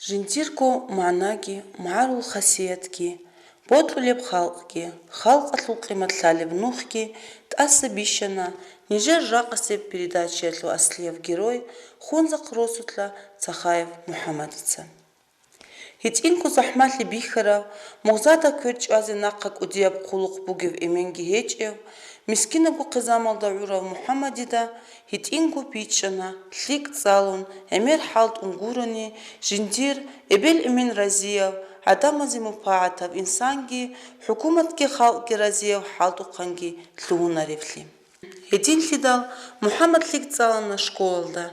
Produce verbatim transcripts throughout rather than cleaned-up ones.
Жиндирго магӀнаги, магӀарул хасиятги, бокьулеб халкъги, халкъалъул къимат лъалеб нухги тӀаса бищана нижер ракъасеб передачаялъул аслияб герой Хунзахъ росулъа Цахаев МухӀаммадица. ГьитӀинго захӀмалъи бихьарав, мугъзада квер чӀвазе нахъа кӀудияб хъулухъ бугев эменги гьечӀев, мискинабго хъизамалда гӀурав МухӀаммадида гьитӀинго бичӀчӀана, лъикӀ цӀалун, гӀемер хӀалтӀун гурони, жиндир, эбел-эмен разияв, гӀадамазе мупагӀатав инсанги, хӀукуматги халкъги разияв хӀалтӀухъанги лъугьунаревлъи. Гьединлъидал МухӀаммад лъикӀ цӀалана школалда,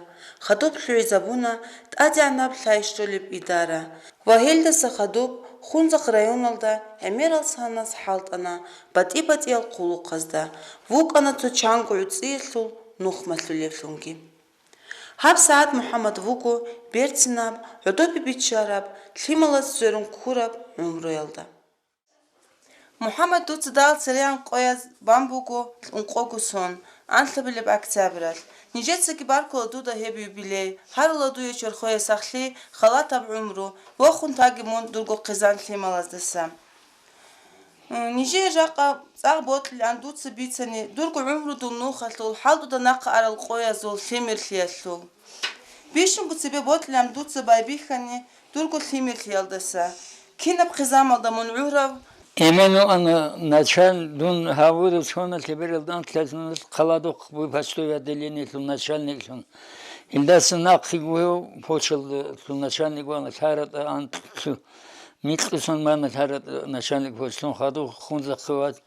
хадуб лъугӀизабуна тӀадегӀанаб лъай щолеб идара ва гьелдаса хадуб Хунзахъ районалда гӀемерал санас хӀалтӀана батӀи-батӀиял хъулухъазда, вукӀана цо чанго гӀуцӀиялъул нухмалъулевлъунги. ГьабсагӀат МухӀаммад вуго берцинаб, гӀодобе биччараб, лъималаз сверун ккураб гӀумруялда. МухӀаммад, дуца дагьал церегӀан къояз бан буго ункъого сон, анлъабилеб октябралъ. Нижецаги баркула дуда гьеб юбилей, гьарула дуе чорхое сахлъи, халатаб гӀумру, вохун таги мун дурго хъизан лъималаздаса. Нижее жакъа цӀакъ бокьилан дуца бицани, дурго гӀумрудул нухалъул, хӀалтӀуда нахъа арал къоязул, лъимерлъиялъул. Бищунго цебе бокьилан дуца байбихьани, дурго лъимерлъиялдаса. Кинаб хъизамалда мун гӀурав? Эмен вуана начал-, дун гьавураб соналъе бералда анлъазуналъ хъаладухъ буй почтовый отделениялъул начальниклъун. Илдаса нахъе гугьев почталдалъул начальник вана лъаратӀа анлъу-, микьусон мана лъаратӀа начальник почталъун хадув Хунзахъе вач-,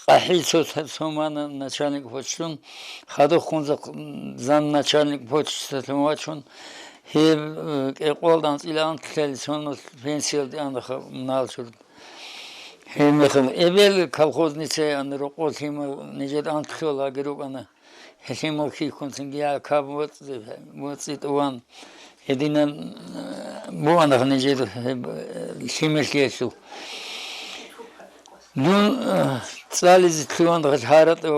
къахӀи цо, цо мана начальник почталъун, хадув Хунзахъ замначальник почталъун вачун, гьеб, э, кӀикъоялда анцӀила анлъалъ соналъ пенсиялде ана ха-, муналчур. Гьеб мехалъ эбел колхозницаян рокъо лъимал нижер анлъула лагерь рукӀана. Гьелъимал хьихьун цинги я каб вацӀи-, вацӀи тӀуван. Гьединан, э, бугьанах нижер, э, лъимерлъиялъул. Дун, э, цӀализе лъугьан гьаратӀа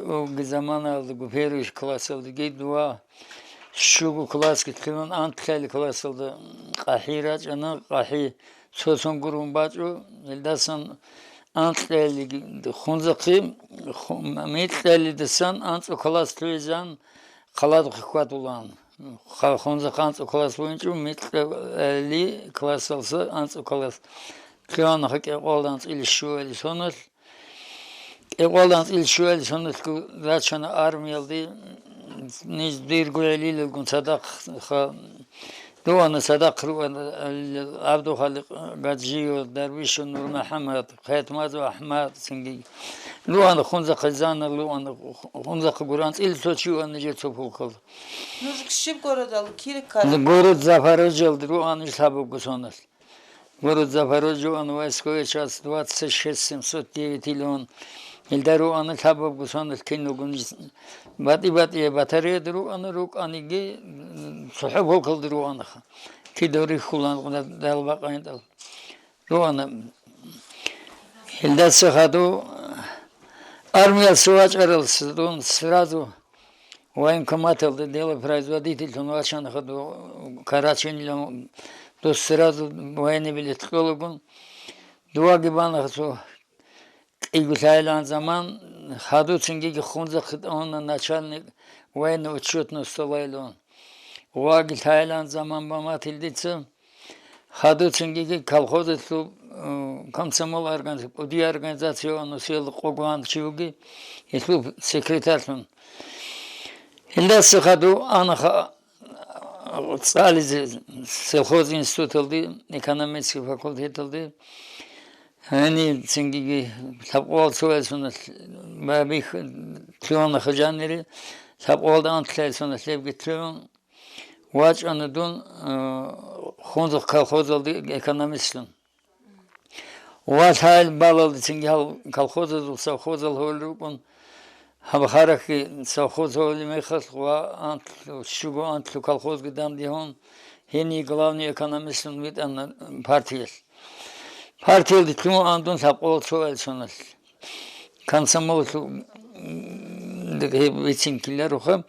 вуги заманаялда гуперуш классалдаги дова щуго классги лъугьан анлъали классалда къахӀи рачӀана, къахӀи цо-цон гурун бачӀо, илдасан анкьалиги Хунзахъе, ху-, микьалидасан анцӀу класс лъугӀизан хъаладухъе хьвадулаан. Ха-, Хунзахъ анцӀу класс бугьинчӀо, микьали классалса анцӀу класс. Лъугьанаха кӀикъоялда анцӀила щуали соналъ. КӀикъоялда анцӀила щуали соналъго рачана армиялде, ниж дирго гӀелилалгун цадахъ ха-, Руана цадахъ руана, э, ГӀабдулхаликъ Гаджиев, Дарвишев НурмухӀаммад, Хъятмазов АхӀмад цинги. Руана Хунзахъе зана, руана Хунзахъе гуро анцӀила цо чи вана нижер цо полкалда. Нуж щиб городал, кире ккара? Город Запорожьелда руана иш лъабабго соналъ. Город Запорожье руана войсковой часть двадцать шесть семьсот девять илан. Илда руана лъабабго соналъ киналго ниж. БатӀи-батӀи батареяда руана, рукӀаниги, м, цохӀо полкалда руанаха. Кидав рихьулан далбакъайдал. Руана. Илдаса хадув армиялъ вачӀаралдаса дун сразу военкоматалда делопроизводительлъун вачана хадув Карачинилан, дус сразу военный билет кьолагун. Дуваги бана хадув кӀиго лъайлан заман, хадув цинги Хунзахъе тӀуна начальник военно-учетного стола илан. Ваги лъайлан заман баматил дица, хадув цинги колхозалъул, э, комсомол органи-, кӀудиял организация ван усиялда къогоан чи вуги, гьелъул секретарьлъун. Гьелдаса хадув анаха цӀализе сельхоз институталде, экономический факультеталде, гьанив цинги лъабкъоялда цоял соналъ бабихь лъугьана хъижанири, лъабкъоялда анлъаял соналъ лъебги лъугьун, вачӀана дун, э, Хунзахъ колхозалде экономистлъун. Ва лъайил балалдецинги гьал колхозазул совхозал гьолел рукӀун, гьаб харахьги совхоз гьолел мехалъ ва анлъу, щуго анлъу колхозги данде гьун, гьение главный экономистлъун витӀана партиялъ. Партиялде лъугьун андун лъабкъоялда цоял соналъ. Комсомолалъул, м, гьеб бицин ккелароха.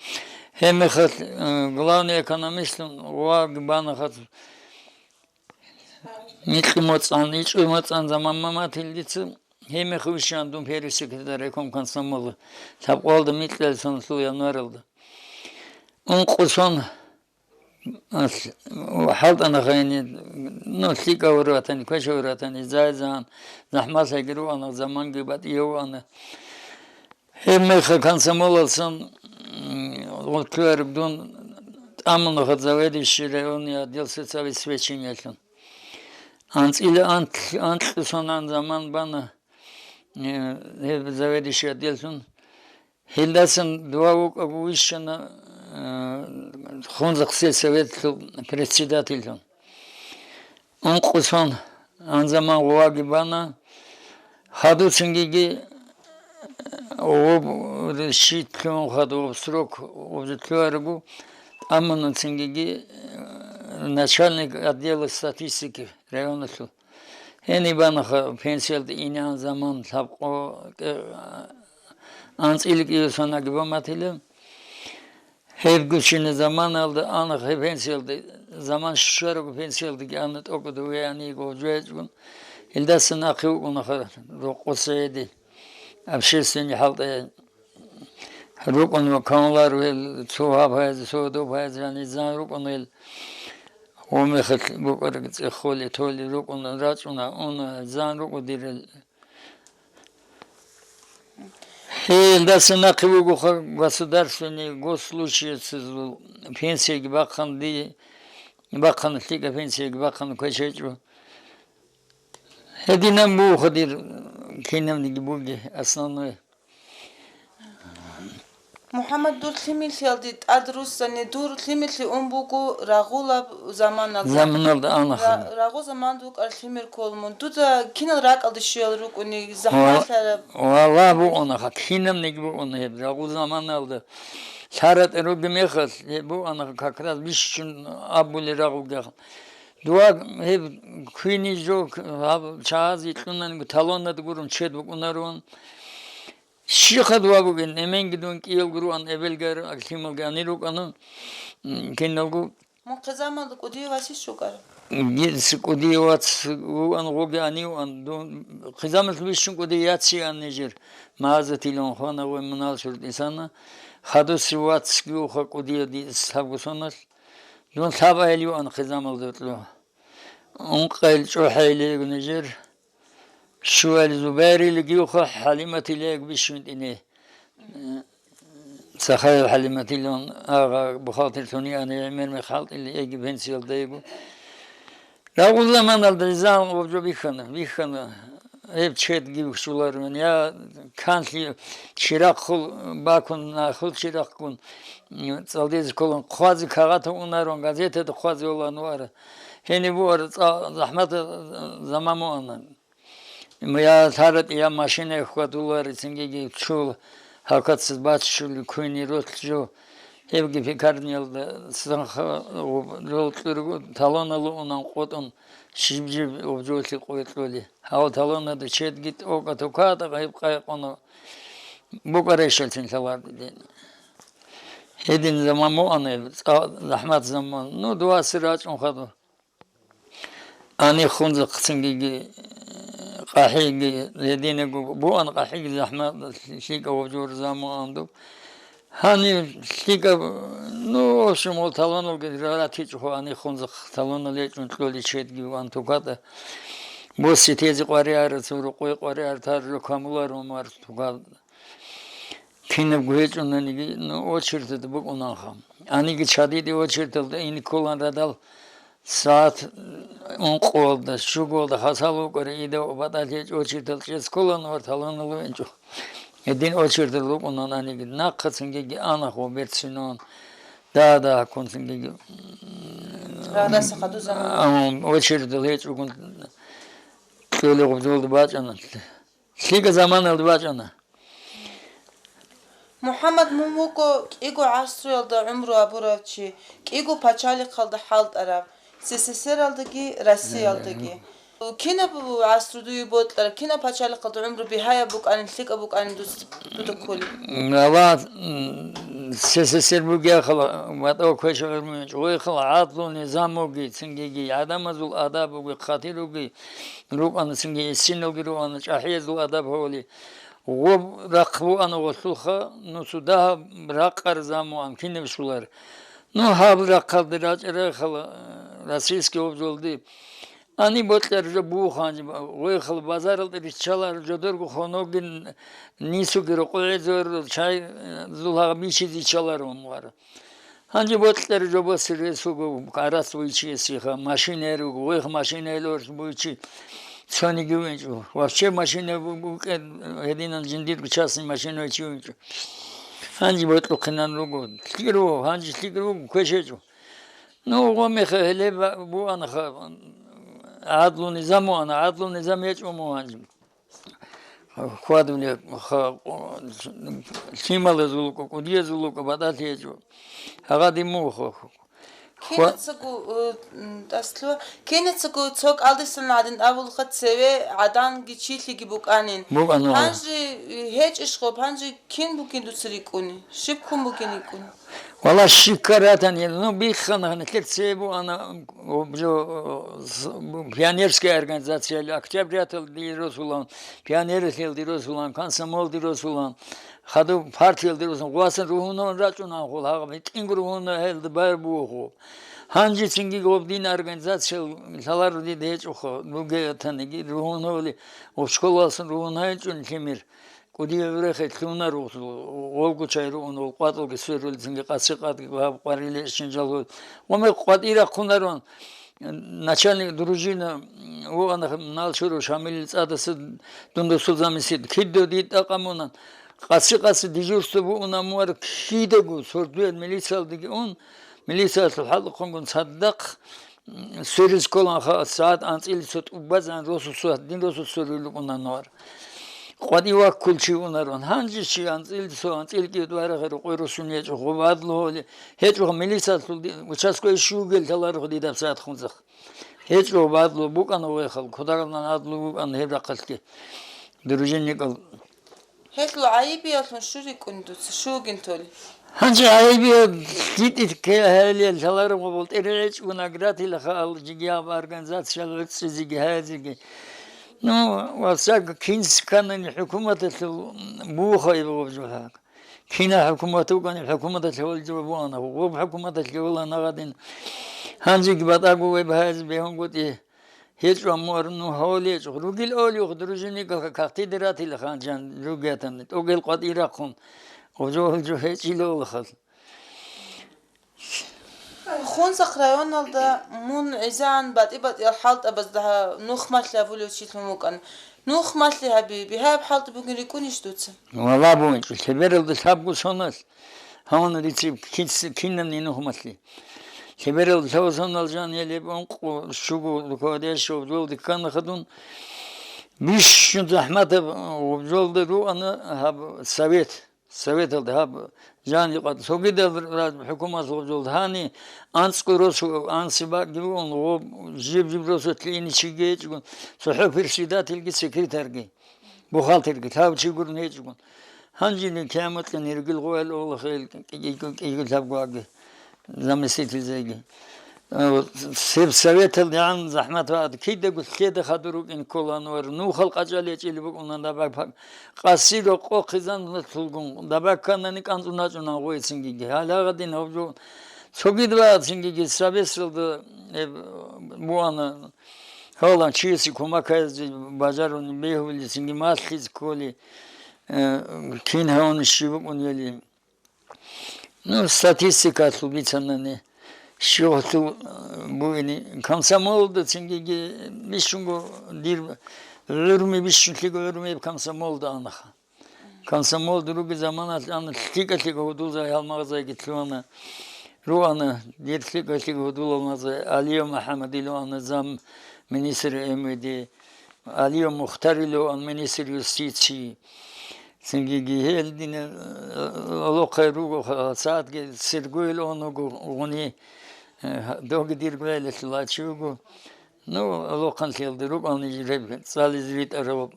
Гьеб мехалъ, э, главный экономистлъун ваги бана хадув Микьи моцӀан, ичӀго моцӀан заман ма матил дица, гьеб мехалъ вищана дун первый секретарь райком комсомола, лъабкъоялда микьилалъуналъул январалда. Ункъо сон, ас-, хӀалтӀана хайни, ну, лъикӀав ратани, квешав ратани, зай-зан, захӀмалъайги руана, заманги батӀияв вуана. Гьеб мехалъ комсомолалъун, м, гъоркьояраб дун тӀамуна заведующий районный отдел соцобеспечениялъун. АнцӀила анкь-, анкьго сон заман бана, э, гьеб заведующий отделлъун. Гьелдасан дова вукӀаго вищана, э, Хунзахъ сельсоветлъул председательлъун. Ункъо сон анзаман гъуваги бана. Хадуцинги гъоб щитлъун хадуб срок обзутлъуарагу, амма нуцинги начальник отдела статистики районалъул. Гьениб банаха пенсиялде ине анзаман лъабкъо, кӀе-, анцӀила кӀиго сонаги баматила. Гьеб гучина заманалда ана гьеб пенсиялда, заман щвараб пенсиялдаги ана тӀокӀаб дове ани гъожеячӀун, илдаса нахъе вукӀунаха рокъоса гьеди, общественный хӀалтӀе рукӀун ва кавлар гьел цо гьаб гьайзе, цо доб гьайзе, гьанизан рукӀун гьел гъомехалъ букӀараг цӀехоле, толе рукӀун рачӀуна, уна, зан рукӀу дирел. Гьелдаса нахъе вугоха государственный госслужащийцазул пенсияги бахъан ди-, бахъана лъикӀа пенсияги бахъана квешайчӀо. Гьединаб бугоха дир кинабниги буги основной. МухӀаммад, дур лъимерлъиялде тӀад руссани, дур лъимерлъи ун буго рагъулаб заманалда. Заманалда анаха. Ра-, рагъу заман дукӀар лъимер кколмун. Дуда кинал ракӀалде щвел рукӀуни, захӀмалъараб? Валла бугонаха, кинабниги бугона гьеб рагъу заманалда. ЛъаратӀа руги мехалъ, гьеб бугонаха как раз бищун абули рагъугеха. Дуа гьеб квини жо, гьаб чагӀазе кьунанго талонад гурун чед букӀунарун. Щихъад ва бугин, эменги дун кӀиялго руан, эбелгар, аглъималги ани рукӀана, м, киналго. Мун хъизамалда кӀудияв васищ вукӀара? Гьес кӀудияв вац вуан, гъоги ани вуан. Дун хъизамалъ вищун кӀудияв яци ан нижер. Магьазатилан хвана гъой мунал шуртӀисана. Хадуси вацги уха кӀудияв дис лъабго соналъ. Дун лъаб айли вуан хъизамалда кьо. Ункъайил чӀухӀайилиго нижер. Щуал Зубайрилгиха ХӀалиматилиаг бищунтӀине. Сахаев ХӀалиматилан агъа бухгалтерлъуни ани гӀемер мехалъ или эги пенсиялда йигу. Рагъул заманалда изан гъоб жо бихьана, бихьана. Гьеб чедги щуларун. Я канлъи чирахъул бакун, нахул чирахъгун, цӀалдезе кколан хъвазе кагъата унарун, газетада хъвазе валан вара. Гьениб бугӀара цӀа-, захӀмата заман муана. Я лъаратӀи, я машина хьвадулари, цингиги чул гьалкацаз баччули куйни ролъ жо. Гьебги пекарниялда санха гъуб ролкьургу, талонал унан къотӀун, щиб-жиб обжолъи къойкьули. Гьав талонада чедги тӀокӀа тукатӀа гьеб къайкъуна букӀарайщалцин лъаларди дин. Гьедин заман муана, цӀа-, захӀмат заман. Ну, дуаси рачӀун хаду. Ани хунзахъ цингиги, къахӀиги, гьединего буан къахӀиги захӀмат, лъикӀав жур заман дуб. Гьани лъикӀаб, ну, в общем, ол талоналги ратичӀо, ани хунзахъ талонал гьечӀун кьоли чедги ван тукада. Босси тезе къвариара, цо рукъой къвариар, тар жо камулар умар тукада. Кинабго гьечӀонаниги, ну, очередьда букӀунаха. Аниги чадиде очередьалда ин кколан радал, сагӀат ункъоялда, щуголда хасал вукӀари, ида батӀалъи гьечӀо очередьал чӀез кколан ва талонал венчӀо. Гьедин очередьал вукӀунан аниги, нахъа цингиги анахъ ва берцинон, да-да, гьаккун цингиги. Рагъдаса хадур заман. Ам, очередьал гьечӀогун кьолеб гъубзолда бачӀана. ЛъикӀа заманалда бачӀана. МухӀаммад, мун вуго кӀиго гӀасруялда гӀумру гьабурав чи, кӀиго пачалихъалда хӀалтӀарав, СССР-алдаги, Россиялдаги. Кинаб гӀасру дуе бокьараб, кинаб пачалихъалда гӀумру бигьаяб букӀанин, лъикӀаб букӀанин дус-, дуда кколеб? Гьала, м, С С С Р бугехъала, ватӀа квеша гӀурмуянчӀ, гъойхъала гӀадлу низам буги, цингиги гӀадамазул адаб буги, хъатир буги, рукӀана цинги иссиналги рукӀана, чӀахӀиязул адаб гьавали. Гъоб рахъ буана гъолъулха, ну, цо дагьаб ракъар замуан кинаб щулар. Ну, гьаб рахъалде рачӀарахъала, э, российский обзолди. Ани бокьар жо буго гьанже, гъойхъала базаралда риччалар жодорго хоногин нисуги рокъогӀезор чай, э, зулгьа бичизе чаларун вара. Гьанже бокьар жо босир ресуго, арас буйчиясиха, машина руго, гъойх машина лорс буйчи цониги винчӀо. Вообще машина бу-, букӀе гьединан жиндирго частный машина чи винчӀо. Гьанже бокьухъинан руго. ЛъикӀ руго, гьанже лъикӀ руго, квешечӀо. Ну, гъо меха гьеле ба-, буанаха, гӀадлу низам буана, гӀадлу низам гьечӀо мугьанжи. Хьвадули ха-, лъималазул рукӀа, кӀудиязул рукӀа, батӀалъи гьечӀо. Гьагъади муха. Хва- Кинацаго, э, м, тӀаслъуа, кинацаго цо кӀалдисан гӀадин абулха цеве гӀаданги чилъиги букӀанин. БукӀана. Гьанже, э, гьечӀищ гъоб, гьанже кин бугин дуца рикӀкӀуни? Щиб ккун бугин рикӀкӀуни? Вала щиккаратани, ну, биххана, нилъер цебе буана, обжо, с-, пионерская организация, октябряталде росулан, пионералъелде росулан, комсомолде росулан, хадуб партиялде росулан, гъвасан ругьунон рачӀунан хул, гьагъаб гьитӀинго ругьуна гьелда байр бугьу. Гьанжецинги гъоб дин организация лъаларо дида гьечӀоха, ругеятаниги ругьуновали, гъоб школалъун ругьун гьайчӀун лъимир. КӀудияв рехе лъунар гъолго чай руун, гъол къватӀалги сверулцинги къаци-къадги гьаб къвариле шинжал гьуд. Ва мекъ къватӀира хъунарун, начальник дружина вугӀана Налчуров Шамилил цӀадаса дун росул замесид. Кидав дид тӀакъамунан. Къаци-къаци дежурство бугӀуна муар кидаго сордуял милициялдеги ун, милициялъул хӀалухъунгун цадахъ Сверизкколанха сагӀат анцӀила цо тӀубазан росу цо, дин росу цо рулукъуна нугьар. КъватӀи ваккул чи унарун. Гьанже чи анцӀила цо, анцӀила кӀияб варагъе рукъой росун гьечӀо, гъубадлу гьоли. ГьечӀо милицалъул ди-, участковый щугел лъаларухъ дидаб сагӀат хунзахъ. ГьечӀо гъубадлу букӀана вехал, кодаралдан гьадлу букӀана гьеб рахъалъги. Дружинникал. Гьелъул гӀайибиялъун щурикӀун дуца, щугин толи. Гьанже гӀайибиял лъитӀи ккей гьелел лъалараб гъобал тӀерегӀечӀго наградила хаал жигияб организациялъ гӀуцӀизеги гьайзеги. Ну, во всяком, кин сканани хӀукуматалъул бугъайб гъоб жо гьак. Кина хӀукумат вукӀани хӀукуматалъе валжа буана, гъоб хӀукуматалъе вала нагъадин. Гьанжеги батӀаго веб гьайзе бегьунгутӀи. ГьечӀо аммуар ну гьаваличӀо. Ругил олиухъ дружинникалха кахти дератила ханчан ругетан. ТӀогел къватӀирахъун. Гъужо-гъужо гьечӀила олахъал. Хунзахъ районалда мун гӀизан батӀи-батӀиял хӀалтӀабазда нухмалъи гьабулев чилъун вукӀан. Нухмалъи гьаби, бигьаяб хӀалтӀи бугин рикӀкӀунищ дуца? Вала бунчӀо, лъебералда лъабго соналъ. Гьавана рицин кин-, кинабни нухмалъи. Лъеберал лъавзанал жан гьелеб ункъо щуго руководящий обзолде ккана хадун. Бищун захӀматаб обзолда руана гьаб совет. Советалда гьаб жан юкъа цогидал ра-, хӀукуматалъ обзолда гьани анцӀго росу, анцӀи бакӀги бугун, гъоб жиб-жиб росулъ ини чиги гьечӀгун, цохӀо председательги, секретарьги. Бухгалтерги лъав чи гурун гьечӀгун. Гьанжеги кияматлъун иргил гъоял олахъе кӀи-, кӀи-, кӀи-, кӀиго лъабго аги, заместительзеги. Э, вот, сев-, советалдегӀан захӀмат вагӀат кидаго лъеда хадур рукӀин ккола Анвар. Нухал къачӀал гьечӀил букӀуна даба пак-, къаси рокъо хъизан лъулгун, даба кканани кӀанцӀун рачӀуна гъойцингиги. Гьалагъадин гьаб жо цогид вагӀат цинги гьесабесалда, э, буана. Гьалан чиясе кумак гьазе бажарун бегьулел цинги малъизе кколи, э, кин гьавун щиб букӀунели. Ну, статистикалъул бицанани, щивалъул, э, бугини. Комсомолда цингиги бищунго дир гӀурми, бищун лъиго гӀурми комсомолда анаха. Комсомол дуруги заманалъ ан лъикӀа-лъикӀа гьудулзай гьалмагъзайги лъугьана, руана, дир лъикӀа-лъикӀа гьудулалмазай Алиев МухӀаммадил руана зам министр М В Д, Алиев Мухтарил руан министр юстиции. Цинги гьел дина, э, лохъай руго, ха-, сагӀатги Сергойил он вуго гъуни, э, доги дир гӀелалъул ачи вуго. Ну, лохъанлъиялда рукӀални жиреб цӀализе витӀарав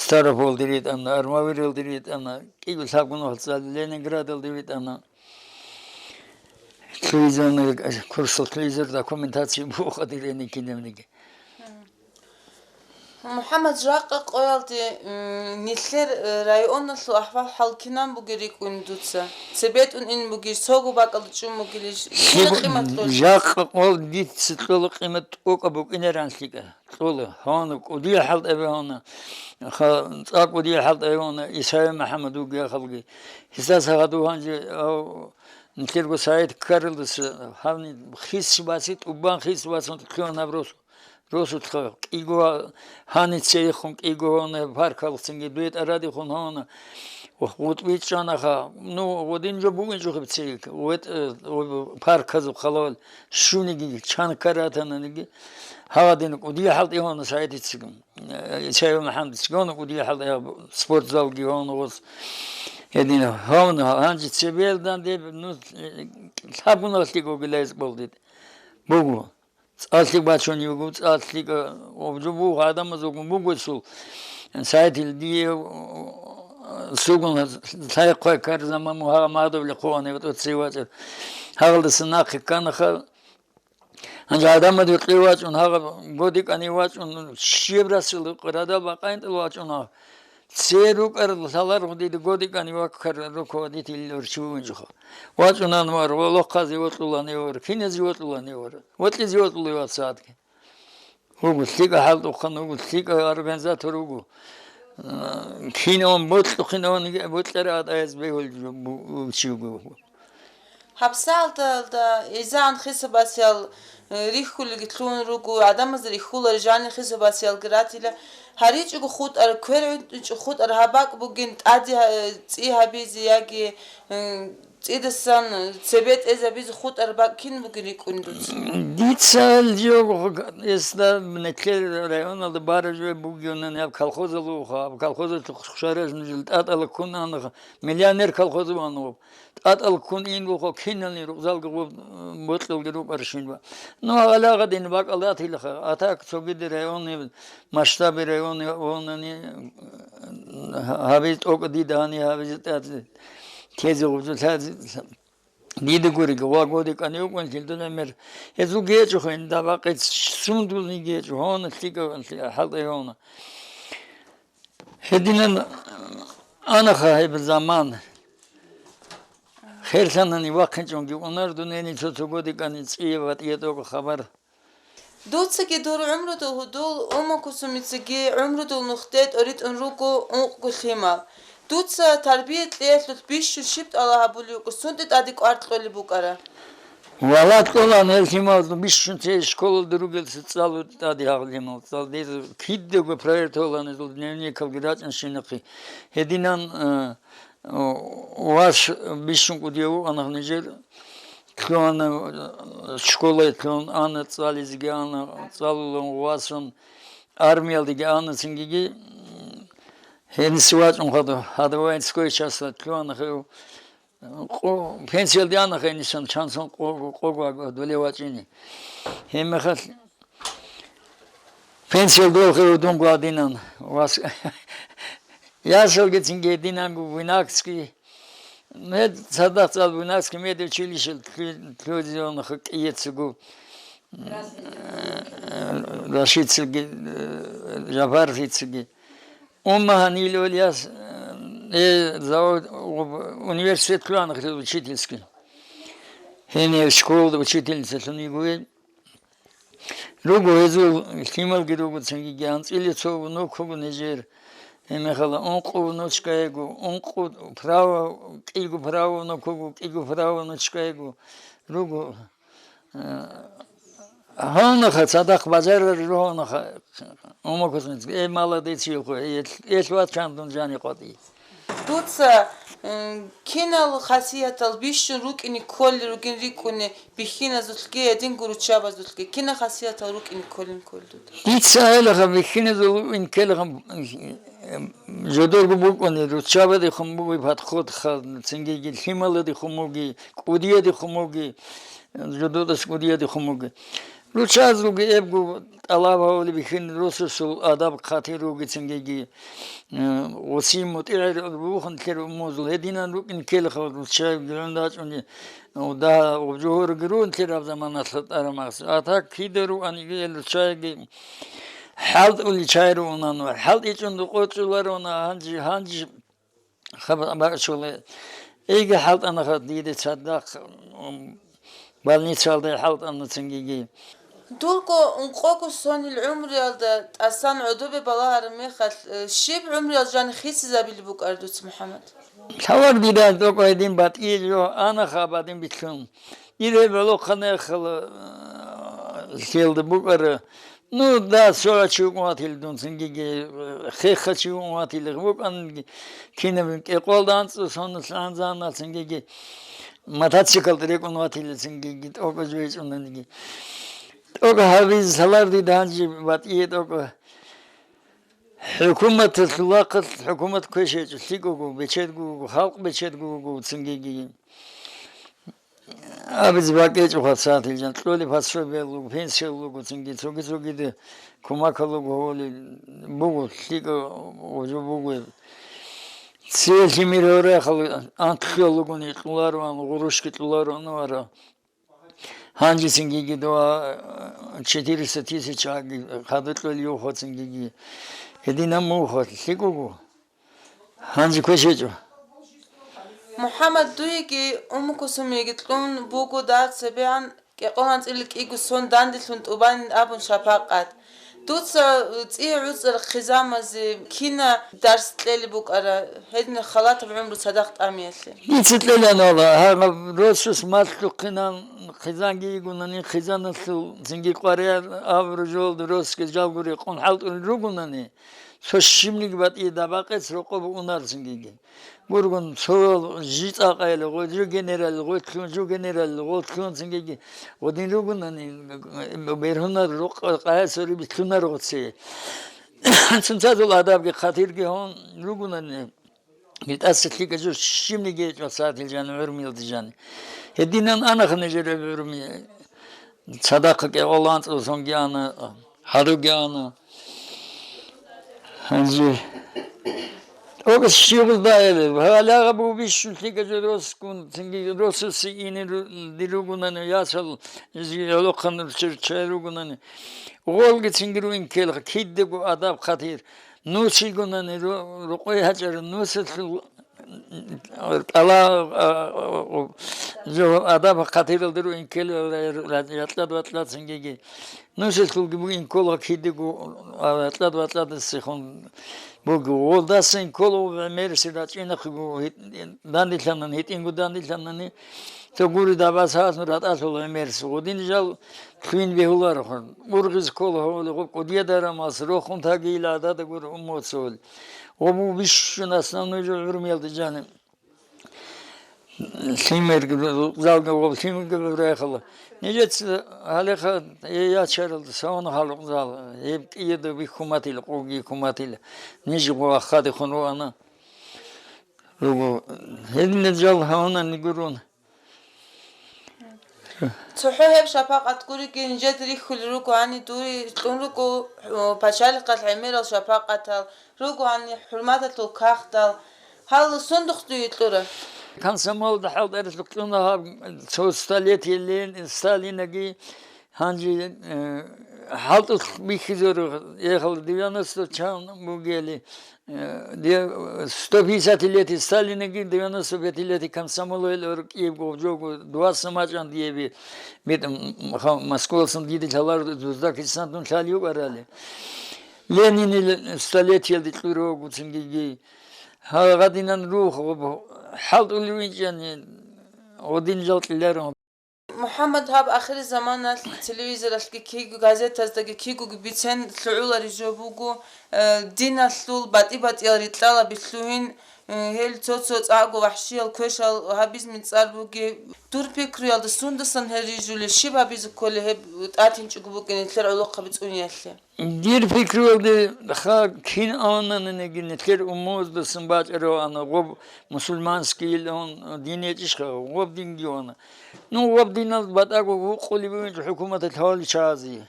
Ставрополалде ритӀана, Армавиралде ритӀана, кӀиго лъабгун вацал Ленинградалде ритӀана. Телевизорный, курсал телевизор документация буго дирени кинабниги. МухӀаммад, жакъа къоялде, м, нилъер, э, районалъул ахӀвал-хӀал кинан бугеб рикӀкӀуни дуца? Цебетун ин бугищ, цого бакӀалда чӀун бугилищ? Кина къимат кьолеб? Жакъа къоялде дица кьола къимат тӀокӀаб букӀинаран лъикӀа. Кьола, гьавна, кӀудиял хӀалтӀаби гьавна, ха-, цӀакъ кӀудиял хӀалтӀаби гьавна, Исаев МухӀаммад вугев халги. Гьесдаса гьадув гьанже, ав, нилъерго Саид ккаралдаса, гьавни хис баци, тӀубан хис бацун лъугьана гьаб росу. Росулъха кӀиго гьаница ихун, кӀиго гьавна паркалцинги дуе тӀарадихун гьавна. ГъутӀби чӀанаха. Ну, гъодин жо бугин жо хиб цейик. ВетӀ, э, парказул халавал щуниги, чан каратананиги. Гьавадин кӀудиял хӀалтӀи гьавна Саидицаги. Э, Исаев МухӀаммадицаги гьавна кӀудиял хӀалтӀи гьаб спортзалги гьавна гъос. Гьедин гьавна гьанже цебелдан деб, ну, э, лъабгуналъги гогилайз болдид. Буго. ЦӀалъи бачун йигу, цӀалъи, э, обжу буго, гӀадамаз вугун буго цул. Сайтил дие, э, сугун лъай-хъвай ккар заман мугьа мадавли хъугьани, вот, вот цей вачӀар. Гьагъалдаса нахъе кканаха. Гьанже гӀадамаз векьи вачӀун, гьагъа годикӀани вачӀун, щиб расил къирадал бакъайнтӀал вачӀуна. Цер рукӀар лъаларгъу дида годикӀани ваккар руководитель варчи вугинчӀоха. ВачӀунан вар, ва лохъазе вокьулани вар, киназе вокьулани вар, вокьизе вокьулев вацадги. Вуго лъикӀа хӀалтӀухъан, вуго лъикӀа организатор вуго. Э, кинаван бокьухъинаван бокьара гьадаяз бегьулев бу-, бу-, чи вуго. Гьабсагьалда изегӀан хисабасиял, э, рихьулелги лъугьун руго, гӀадамазда рихьулари жанир хисабасиялги ратила. ГьаричӀого хутӀар, квер гӀунтӀичӀого хутӀар гьаб бакӀ бугин тӀаде, э, цӀи гьабизе яги, э, цӀидасан цебе тӀезабизе хутӀар бакӀ кин бугин рикӀкӀун дуца? Дица гьел жо эсда нилъер районалда бараб жо бугеян, гьаб колхозалъухъ, гьаб колхозалъухъ хушараш нужел тӀатӀала ккун ана, миллионер колхозав ана. ТӀатӀал ккун ин вухъа кинални рукъзалги гъуб-, бокьалги рукӀарщинба. Ну, гьалагъадин бакӀалда атилаха. А так цогида районный масштабе районы гьавнани, гьабиз тӀокӀ дида гьани гьабизе тӀад тезе гъубзу лъази дида гуриги, ва годи кӀани вукӀун лъилдун гӀемер. Гьезул гечӀухъе инда бакъи сундулни гечӀу, гьавна лъикӀа хӀалтӀа гьавна. Гьединан анаха гьеб заман. Херлъанани вахъинчӀунги унар дунени цо-цо годикӀани цӀие ва тӀиятӀого хабар. Дуцаги дур гӀумрудул гьудул, уммукусумицаги гӀумрудул нухде тӀоритӀун руго ункъго лъимал. Дуца тарбия кьеялъулъ бищун щиб тӀалаб гьабулеб букӀа, сунде тӀаде кӀвар кьолеб букӀара? Вала кьолан гьел лъимал бищун цей школалда ругелса цӀалу тӀаде гьал лъимал. ЦӀалдеза кидаго проект гьолан гьезул дневникалги рачӀанщинахъе. Гьединан, э, вас бищун кӀудияв вукӀана нижер. Лъугьана, э, школаялъун ана цӀализеги ана, цӀалулан васан армиялдеги ана цингиги. Гьениса вачӀун хадув, гьадав воинской часталъ лъугьана хев. Къо-, пенсиялде ана хенисан, чансан къо-, къого аг-, доле вачӀине. Гьебмехалъ пенсиялде вахе удун гвадинан. Вас-, ясалгицинги гьединанго Буйнакский. Мед цадахъ цӀал Буйнакский медучилище лъугьизеян хакӀияцаго. Рашидцаги, э, Жапарцаги. Умма гьанил Ильяс, э, завод, университет лъугьана учительский. Гьенир школалда учительницалъун йигуе. Руго гьезул лъималги руго цинги анцӀила цо внукго нижер. Гьебмехалда ункъо внучка йиго, ункъо право, кӀиго право внукго, кӀиго право внучка йиго. Руго. Гьавнаха цадахъ бажарар жо гьавнаха, умукусница, э, молодец, юху, э, эл-, элъ вачан дун жани къватӀи. Дуца, м, кинал хасиятал бищун рукӀине кколел ругин рикӀкӀуне бихьиназулъги, гьединго руччабазулъги. Кинал хасиятал рукӀине кколин кколел дуда? Дица гьелаха бихьиназул рукӀин ккелаха, м, жодорго букӀуни, руччабадехун бугеб подход ха, цинги лъимала дехун буги, кӀудиядехун буги, жододас кӀудиядехун буги. Руччазулги эбго тӀалаб гьавулеб бихьин росасул адаб-хъатир ругецин геги, э, гъосие мутӀигӀел рухун лъер умумузул гьединан рукӀин ккелха руччаябги гӀундачӀунги, э, дагьа гъоб жогьорги ругин лъераб заманалъ тӀарамахс. А так кида руан ил руччаябги хӀалтӀули чай руунан ва хӀалтӀичӀун къочӀуларуна гьанжи, гьанжи Хаб-, бачула. Иги хӀалтӀана ха диде цадахъ, м, больницалда хӀалтӀана цингиги. Дурго ункъого сонил гӀумруялда тӀасан гӀодобе балагьараб мехалъ, э, щиб гӀумруял жани хисизабили букӀар дуца, МухӀаммад? Лъалар дида докӀ гьедин батӀияб жо ана ха бадин битлъун. Дир гьеб гӀолохъанехъала, э, лъелда букӀара. Ну, да, цо чи вукӀун ватил дун цингиги, э, хехха чи вукӀун ватил вукӀанги, кинаб кӀикъвалда анцӀу соналъ анзанал цингиги, мотоциклда рекӀун ватил цингиги, тӀокӀа жвечӀунанги. ТӀокӀа гьабиз салар дида гьанжи батӀие тӀокӀа. ХӀукуматалъул вахъалъ хӀукумат квешечӀо, лъикӀого, бечедго вуго, халкъ бечедго вуго цингиги. Абиз бакӀечӀо хъацатил жан, кьолеб пособиялъул, пенсиялъул цинги цоги-цогида кумакалъул гьолил буго, лъикӀа гъужу буго. Цеве лъимер гьорахъал анкьлъуялъугони кьолароан, гъурущги кьолароан вара. Гьанжецинги гидуа четыреста тысяч аги хадутлъул юхоцинги. Гьединаб мухо лъикӀого. Гьанже квешечӀо. МухӀаммад, дуеги Умму Кусумиги кьун буго дагь цебегӀан кӀикъоялда анцӀила кӀиго сон данделъун тӀубанин абун шапакъат. Дуца цӀие гӀуцӀар хъизамазе кина дарс кьели букӀара, гьедин халатаб гӀумру цадахъ тӀамиялъе. Дица кьелан вала, гьаб росас малъухъинан хъизанги йигунани, хъизаналъул цинги къварияр абуру жолда росги жалгури къун хӀалтӀулел ругунани, цо щибниги батӀида бакъец рокъоб унарцинги. Гургун цо жицӀа къайла гъо жо генерал гъотлъун, жо генерал гъотлъун цинги гъодин ругунани, бергьунар рокъ къаясури битлъунар гъоце. Цунцазул адабги хъатирги гьун ругунани, гитӀаса лъикӀа жо щибниги гьечӀо сагӀатил жани, гӀурмиялда жани. Гьединан анахъ нижер гӀурми. Цадахъа кӀегъоланцӀул сонги ана, гьадуги ана. Гьанже. Огас щивгъуздаили, гьалагъа бу бищун лъикӀа жо росгун, цинги росасе ине ру-, диругунани, ясал жи гӀолохъан ручча-, чай ругунани. Гъолги цинги руин ккелха, кидаго адаб хъатир. Нусигунани ру-, рукъой гьачӀарун, нусалъул тӀала, а, а, жо адаб хъатиралда руин ккелел ра-, ра-, ятӀлад ватӀлацинги. Нусалъулги бугин ккола кидаго, а, ятӀлад ватӀладасехун буго. Гъолдасан ккола гӀемерси рачӀинахъего гьит-, дандилъанан, гьитӀинго дандилъанани, цо гури дабас гьасун ратӀалъул гӀемерси. Гъодин жал лъугьин бегьулароха. Ургъиз ккола гьавали гъуб кӀудиядарамас рохун тагийил гӀадада гури уммуцул. Гъуб бищун основной жо гӀурмиялда жани. Лъимерги, залги гъуб лъимерги гӀурайхъала. Нижеца гьалеха, э, ячаралда савана халукъ зал, гьеб кӀиеда бихьуматил, къуги хьуматил. Ниж гъу ахадихун руана. Руго, гьединаб жал гьаванани гурун. ЦохӀо гьеб шапакъат гуриги, нижеда рихьулел руго гьани дуе кьун руго, о, пачалихъалъ гӀемерал шапакъатал, руго гьани хӀурматалъул кагътал. Гьалла сундухъ дуе кьура? Комсомолда хӀалтӀаралъухъ кьуна гьаб цо столетие Лен-, Сталинаги, гьанже, э, хӀалтӀулъ бихьизаро, ехал девяносто чан бугели, Э, де-, сто пятьдесят летий Сталинаги, девяносто пять летий комсомолил ор кӀиябго жого, двадцать мачӀан диеби, бит, м, ха-, Москвалсан диде лъалар Узбекистан дун лъал юкӀарали. Ленинил столетиялде кьурогу цингиги. Гьа, гъадинан рух, гъоб-, хӀалтӀулев инчӀани, гъодин жал кьеларо. МухӀаммад, гьаб ахирзаманалъ телевизоралъги киго, газетаздаги кигоги бицен лъугӀулари жо буго, э, диналъул батӀи-батӀиял рикьалаби лъугьин, Э, гьел цо-цо цӀакъго вахӀшиял квешал гьабиз мицӀар бугеб. Дур пикруялда сундасан гьел рижулел, щиб гьабизе кколел гьеб тӀатинчӀого букӀин нилъер гӀолохъаби цӀуниялъе? Дир пикруялде ха кин авананиги нилъер умумуздасан бачӀарав ана, гъоб мусульманский ил ун дин гьечӀищха, гъоб динги вана. Ну, гъоб динал батӀаго вукъулеб бугинчӀо хӀукуматалъ гьавали чагӀазе.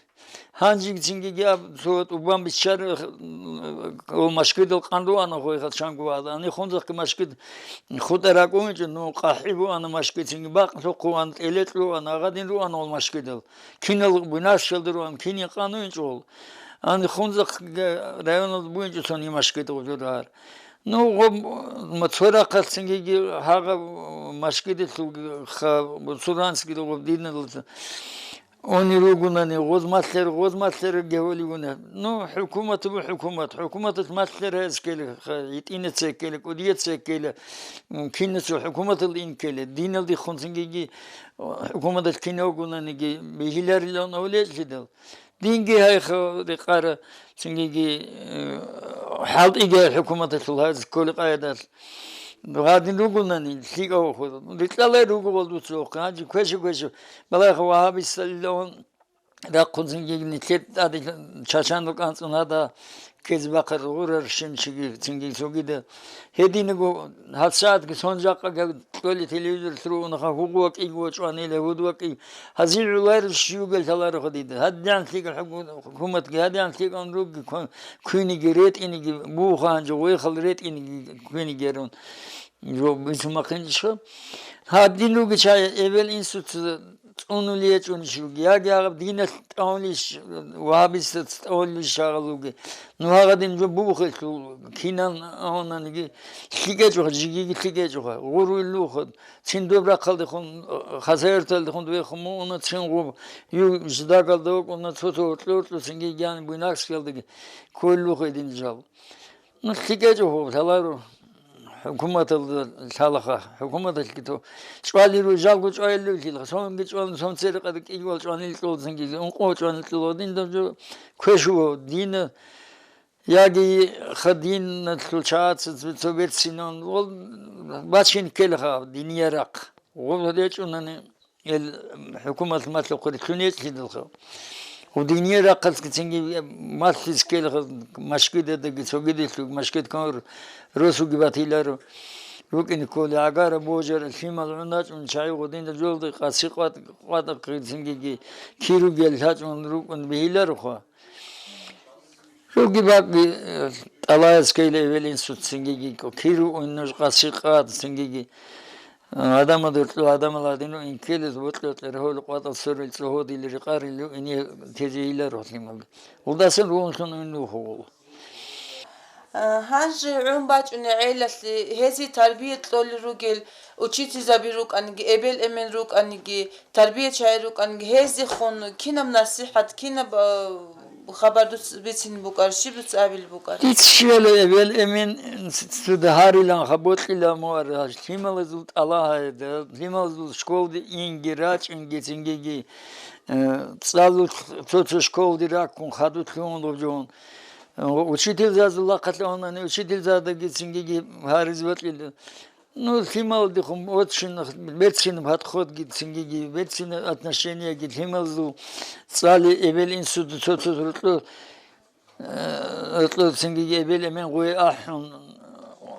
Гьанжеги цингиги аб-, цо тӀубан биччар, м, о, машгидал къан руана хойхал чанго ваза. Ани хунзахъги машгид хутӀа ракӀунчӀо, ну, къахӀи буана машгид, цинги бакълъухъ ван, тӀелетӀ руана, агъадин руана ол машгидал. Кинал буйнашалда руан, кин якъан винчӀо ол. Ани хунзахъ районалда буинчӀо цони машгид гъужурар. Ну, гъоб, ма цо рахъалъ цингиги гьагъа машгидалъулги ха-, бусургьанцӀги гъоб диналда. Они ругунани, гъоз малъер, гъоз малъер гевали гуна. Ну, хӀукумат бу хӀукумат. ХӀукуматалъ малъер гьез ккеле, ха-, гьитӀине цей ккеле, кӀудие цей ккеле, м, кинацо хӀукуматал ин ккеле. Диналдихъун цингиги, о, хӀукуматалъ кинав гунаниги бихьиларилан авлечлъидал. Динги гьайха рекъара, цингиги, э, хӀалтӀиги хӀукуматалъул гьез кколе къайдалъ. Гьадин ругунани, лъикӀав хъур. Рикьалай руго вал дуца вохъи, гьанже квеша-квеша, балагьха вагьабисталилан рахъун цинги нилъер тӀаде чачанал кӀанцӀун гьада ккезе бахъарал гъурар щинчиги цинги цогида. Гьединаго гьабсагӀатги сон жакъа кьоли телевизорлъ ругьунаха гьугъу вакӀиги вачӀванила гьуд вакӀи. Гьазил гӀулар щугел лъаларухъа дида. ГьадигӀан лъикӀал хӀукму-, хӀукуматги, гьадигӀан лъикӀал ругги кван-, квиниги ретӀиниги бугьа гьанже, вехал ретӀиниги квиниги ярун. Жо бицун махъинчӀищха? Гьадин ругича эбел инсуца цӀунули гьечӀунищ руги, яги гьаб диналъ тӀамулищ, вагьабица тӀамулищ гьагъал руги. Ну, гьагъадин жо бугухелъул кинан авананиги лъикӀечӀуха, жигиги лъикӀечӀуха, гъуруйлуха, цин доб рахъалдехун, хасаерталдехун вехун муна цин гъуб, ю жидагалда вукӀуна цо-цо гьоркьо-гьоркьо цинги гьан буйнаксиялдаги кколлуха дин жал. Ну, лъикӀечӀого лъаларо хӀукуматалда лъалаха, хӀукуматалъги то чӀвалиро, жалго чӀвалилевлъилха, сонги чӀвалин, сон церекъада кӀигвал чӀванил кьолзанги, ункъо чӀванил кьолодин дажо квешуго дина, яги ха диналъул чагӀаца цо берцинан, вал бачин ккелаха динияр рахъ. Гъур гьечӀунани. Ил хӀукумат малъухъе рилълъун гьечӀлъидалха. Гьудине рахъалцги цинги малъиз ккелха, машгидадаги цогидилъуг, машгид ккан росуги батиларо. РукӀине кколи гӀагара божара, лъимал гӀуначӀун чагӀи гъудинда жолда къаси къват-, къватӀахъи цингиги киругел лъачӀун рукӀун бегьилароха. Руги бакӀги, э, тӀалаязкайила эвел инсуцингиги киругун нуж къаси къад цингиги. Гьадамал дуртӀу, гьадамал гьадину инкелез бокьа-бокьа рагьула къватӀал сорил цӀогьодил рикъарил ине тезе йила рухӀлималги. Гьелдасан ругьунлъун ин вухугъула. Гьанже гӀун бачӀуней гӀелалъе гьезие тарбия кьолел ругел учительзаби рукӀаниги, эбел-эмен рукӀаниги, тарбиячагӀи рукӀаниги, гьезехун кинаб насихӀат, кинаб, а, хабар дуц бицин букӀар, щиб дуц абил букӀар? Дица щвела эбел-эмен цо дагьарилан хабокьила муар, лъималазул тӀалаб гьайда, лъималазул школде инги, рачӀинги, цингиги, э, цӀалулъ цо-цо школде раккун хадутлъун лугьун. Э, учительзазул лахъалъ унани, учительзадаги цингиги гьариз вакьила. Ну, лъималдехун очень берцинаб подходги цингиги, берцинаб отношениеги лъималзул цӀали эбел-инсуда цо-цо рокьо, э, рокьо цингиги эбел-эмен гъуе ахӀун,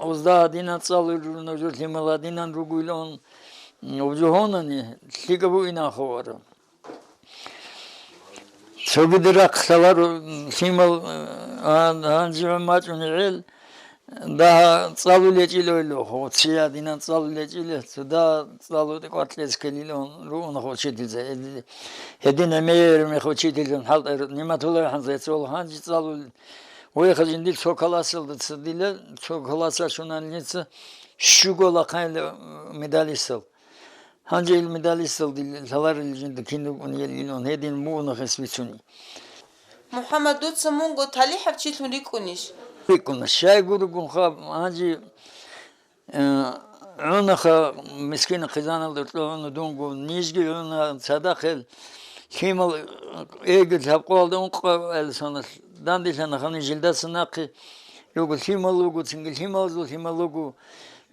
узда гьадинан цӀалул руго нужер лъимал гьадинан ругилан, ужугьунани лъикӀаб бугинан хабар. Цогида рахъ лъаларо лъимал, а, гьанжи гӀун бачӀуней гӀел, дагьа цӀалул гьечӀила ойло, хо, ци гьадинан цӀалул гьечӀила, цо дагьа цӀалутӀи къватӀлъез ккелилан ругьун хо учительза. Гьедин гӀемер мех учительзан хӀалтӀай Ниматуллаевханза цо гьанжи цӀалул. Вехъа жиндир цо классалда цо дила, цо класса шунанилица щуго лахъайила медалистал. Гьанже ил медалистал дил лъаларел жинда кин рукӀун ел илан гьедин мугьунахъес бицуни. МухӀаммад, дуца мунго талихӀав чилъун рикӀкӀунищ? РикӀкӀуна. Щай гурогунха, гьанже, э, гӀунаха мискин хъизаналда кьугӀуна дунго, нижги гӀуна цадахъел лъимал эгер лъабкъоялда ункъо гӀелсаналъ данделъана хани жилдаса нахъе Руго лъимал руго, цинги лъималазул лъимал руго.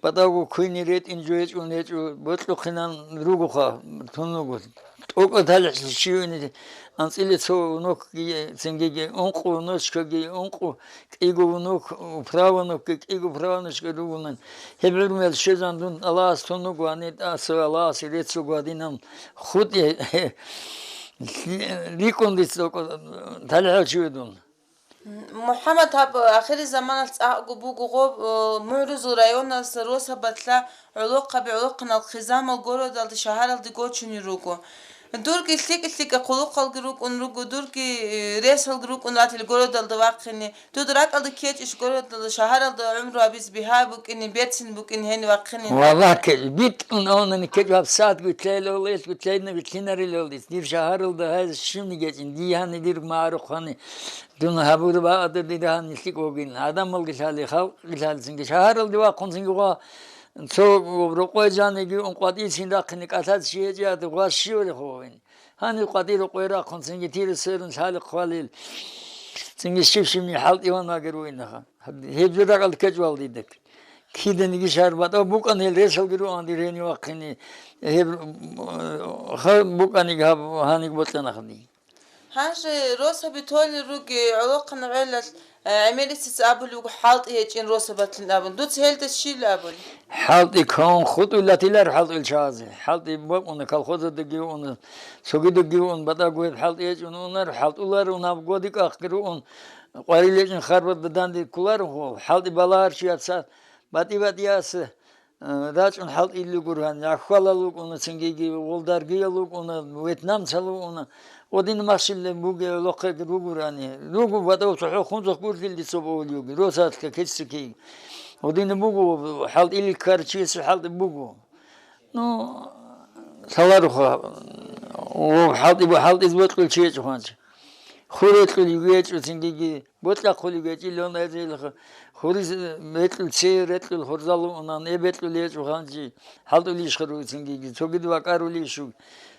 БатӀаго квине ретӀин жо гьечӀун гьечӀо, бокьухъинан ругоха, тун руго. ТӀокӀаб талихӀлъи щивине анцӀила цо внукги, цингиги ункъо внучкаги, ункъо кӀиго внук, правнукги, кӀиго правнучка ругонан. Гьеб гӀумру щвезан дун Аллагьас тун руго, гьанир тӀаса Аллагьасе рецц руго гьадинан хутӀи рикӀкӀун дица тӀокӀаб талихӀав чи ве дун. МухӀаммад, гьаб ахиризаманалъ цӀакъго буго гъоб, э, МугӀрузул районалъ росабалъа гӀолохъаби-гӀолохъанал хъизамал городалда, шагьаралде гочунел руго. Дурги лъикӀа-лъикӀа хъулухъалги рукӀун руго, дурги, э, ресалги рукӀун ратил городалда вахъине. Дуда ракӀалда ккечӀищ городалда, шагьаралда гӀумру гьабизе бигьа букӀине, берцин букӀине гьенив вахъине? Валлагь, битӀун авнани ккечӀо гьаб сагӀат гутлъайилал, ил гутлъайна витлъинарилал диц. Дир шагьаралда гьай щивни гьечӀин, дие гьани дир магӀарухъани. Дун гьабураб бакӀалда дир гьанилъи гогин, гӀадамалги лъали, халкъги лъали цинги. Шагьаралде вахъун цинги гъва цо рокъой жаниги ун къватӀицин рахъине кӀалъазе чи гьечӀият гъва щивали хъугьин. Гьаниб къватӀи рокъой рахъун цинги тиру сверун лъали хъвалил. Цинги щив-щивни хӀалтӀиван вагер вуинаха. Гьеб жо ракӀалда ккечӀвал дида. Киданиги шагьар батӀав букӀан гьел ресалги руан дир гьенив вахъине. Гьеб, ха-, букӀаниги гьаб гьаниг бокьанахъни. Гьанже росаби толел руги гӀолохъанал гӀелалъ, э, гӀемерисеца абулеб буго, хӀалтӀи гьечӀин росабатлъин абун. Дуца гьелда щиб абулеб? ХӀалтӀи ккун хутӀулатилар хӀалтӀил чагӀазе. ХӀалтӀи бакӀуна, колхозадаги уна, цогидаги ун, батӀаго гьеб хӀалтӀи гьечӀун унар, хӀалтӀулар ун, гьаб годикӀахъги руун, къварил гьечӀин харбарда данде кколарухъо, хӀалтӀи балагьар чияца батӀи-батӀияса. Э, рачӀун хӀалтӀи илли гургьан, ахвалал вукӀуна, цингиги волдаргиял вукӀуна, вьетнамцал вукӀуна, гъодин машинлъи бугеб лохъеги ругурани, руго батӀав цохӀо хунзахъ гурлъилди цо бовли вуги, росалъа кеццикиги. Гъодин буго, хӀалтӀи илли ккарчиясе хӀалтӀи буго. Ну, лъаларуха, о, хӀалтӀи бу-, хӀалтӀиз бокьул чи гьечӀо ханчи. Хур рекьулев гьечӀо, цингиги бокьахъулев гьечӀилан гьезил хуриз рекьул, цей рекьул хурзал унан, э, бекьулев гьечӀо ханчи, хӀалтӀулищ хуру цингиги, цогид вакӀарулищ вуг.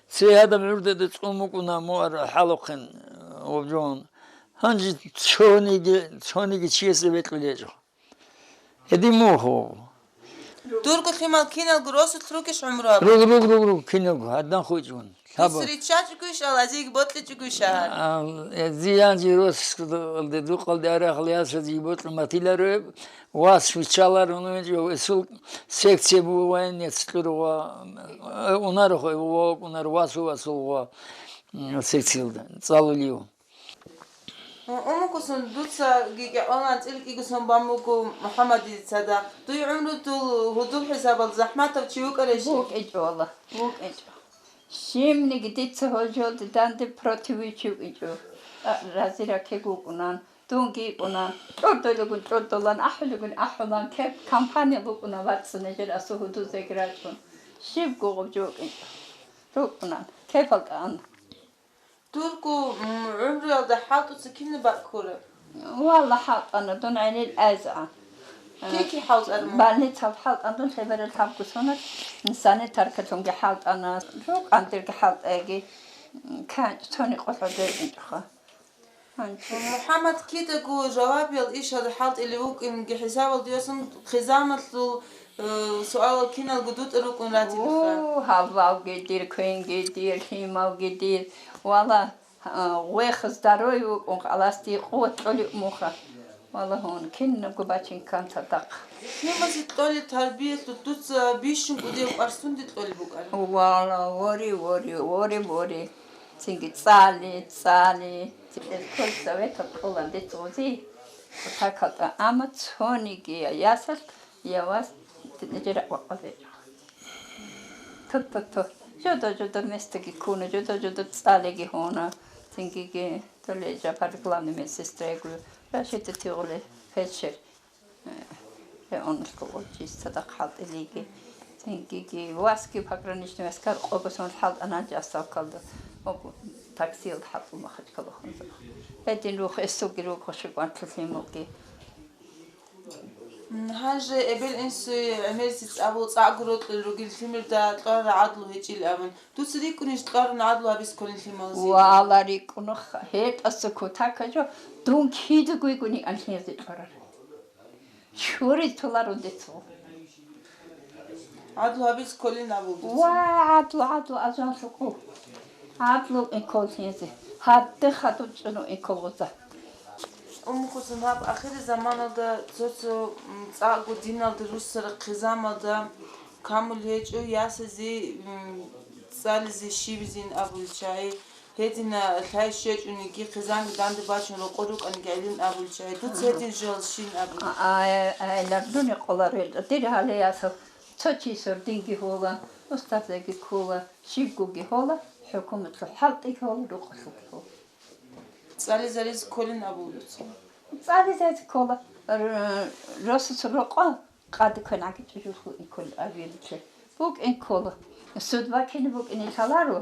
Цей гьадаб гӀурдада цӀун букӀуна муар хӀалухъин, обжон. Гьанжи цониги, цониги чиясе бекьулев гьечӀо. Гьедин мухь. Дурго лъимал киналго росулъ ругищ гӀумру гьабун? Руг, руг, руг, руг, киналго, гьадан хучӀун. Лъабаб. Дуца риччачӀогойищ, Аллагьзиги бокьичӀогойищ гьагьар? А, э, зиянжи росулде дукъалде арахъал ясази бокьун батиларо, вас виччаларо, ну, инжи, эсул секция бу военец кьуругъа, э, унарухъе, вокӀунар васу васулгъа, м, секциялда, цӀалулив. Умукусон дуцаги кӀикъоялда анцӀила кӀиго сон бан буго МухӀаммадиде цадахъ. Дуй гӀумрудул гьудул-хӀисабалда захӀматав чи вукӀарищ? ВукӀинчӀо, валлагь, вукӀинчӀо. Щибниги дица гьожолде данде противичи вукӀинчӀо. А, рази раккего вукӀунан, дунги йикӀунан, чӀордойлагун чӀордолан, ахӀулигун ахӀулан, кеп компания букӀуна вацӀцӀа нижер асул гьудулзеги рачӀун. Щибго гъоб жо вукӀинчӀо. РукӀунан, кепал тӀан. Дурго, м, гӀумруялда хӀалтӀуца кинаб бакӀ ккураб? Валла, хӀалтӀана дун гӀенил айза. Кики хӀалтӀараб? Больницал хӀалтӀана дун, лъеберел лъабго сонат санитаркалъунги хӀалтӀана, жо къандирги хӀалтӀаги, м, канчӀ цони къо хӀодоринчӀоха. МухӀаммад кидаго жавабиял ишал хӀалтӀилев вукӀинги хӀисабалде ясун хъизамалъул, э, суалал киналго дутӀа рукӀун ратилаха. У, гьалвалги дир, квенги дир, лъималги дир. Валлагь, а, вех здоровье вукӀун, халасде къуват кьолев муха. Валлагь, гьун, кинабго бачин ккан цадахъ. Лъимазе кьолеб тарбиялъулъ дуца бищун кӀудияв кӀвар сунде кьолеб букӀараб? Валлагь, воре, воре, воре, воре. Цинги цӀали, цӀали. Сельхозсоветалъ кьола децӀ гъузи, кутакалда, амма цониги я ясалъ, я вас, жера вакъа вечӀо. То-то-то. Жодо-жодо местаги ккуна, жодо-жодо цӀалиги гьуна. Цингиги Толей Жапар, главный медсестра, я говорю, Рашида Тигъули, фельдшер. Э, э, он что, вот, чисто так хӀалтӀилиги. Цингиги васги пограничный войска къого сон хӀалтӀана жасалкалда. Об-, таксиялда хӀалтӀун Махачкала хунза. Гьедин рух эсулги руго шугӀан лъималги. М, гьанже эбел-инсуе гӀемерисез абул цӀакъго рокьулел ругел лъимерда кьварал гӀадлу гьечӀил абун. Дуца рикӀкӀунищ кьварал гӀадлу гьабизе кколин лъималазе? Вала рикӀкӀуна, гьетӀаса кутакаб жо, дун кидаго йигони анлъизе кьварар. Чури толарун децо. ГӀадлу гьабиз кколин абулдуца. Ва гӀадлу, гӀадлу, азан лъукъу. ГӀадлу экол гьезе. Гьадде хадуб цӀуну экол гъоза. Умухъусан гьаб ахири заманалда цо-цо, м, цӀакъго диналда руссарахъ хъизамалда камул гьечӀо ясазе, м, цӀализе щибизин абулел чагӀи. Гьедина лъай щвечӀониги, хъизанги данде бачун рокъор рукӀаниги гӀелин абулел чагӀи. Дуца гьедин жал щин абулеб? А, а, а, лардуни къоларел, дир гьале ясал, цо чи сординги гьола, устарзаги ккола, щибгоги гьола, хӀукуматлъул хӀалтӀиги гьола, рукъалъулги гьола. ЦӀализариз кколин абулеб дуца? ЦӀализариз ккола, р-, росас рокъо, къаде квен гӀаги чӀужулъул инкол авиялитлъи. БукӀин ккола. Суд бакине букӀине лъаларо,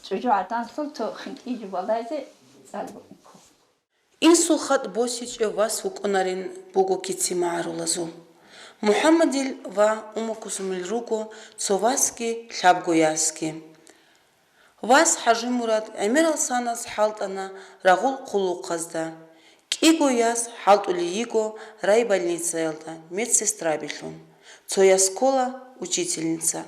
чӀужу гӀаданлъул цо хинкӀи жубалайзе цӀалбукӀин ккола. Инсул хатӀ босичӀев вас вукӀунарин буго кици магӀарулазул. МухӀаммадил ва Уммукусумил руго цо васги лъабго ясги. Вас ХӀажимурад гӀемерал саназ хӀалтӀана рагъул хъулухъазда. КӀиго яс хӀалтӀулей йиго райбольницаялда медсестрабилъун, цо яс ккола учительница.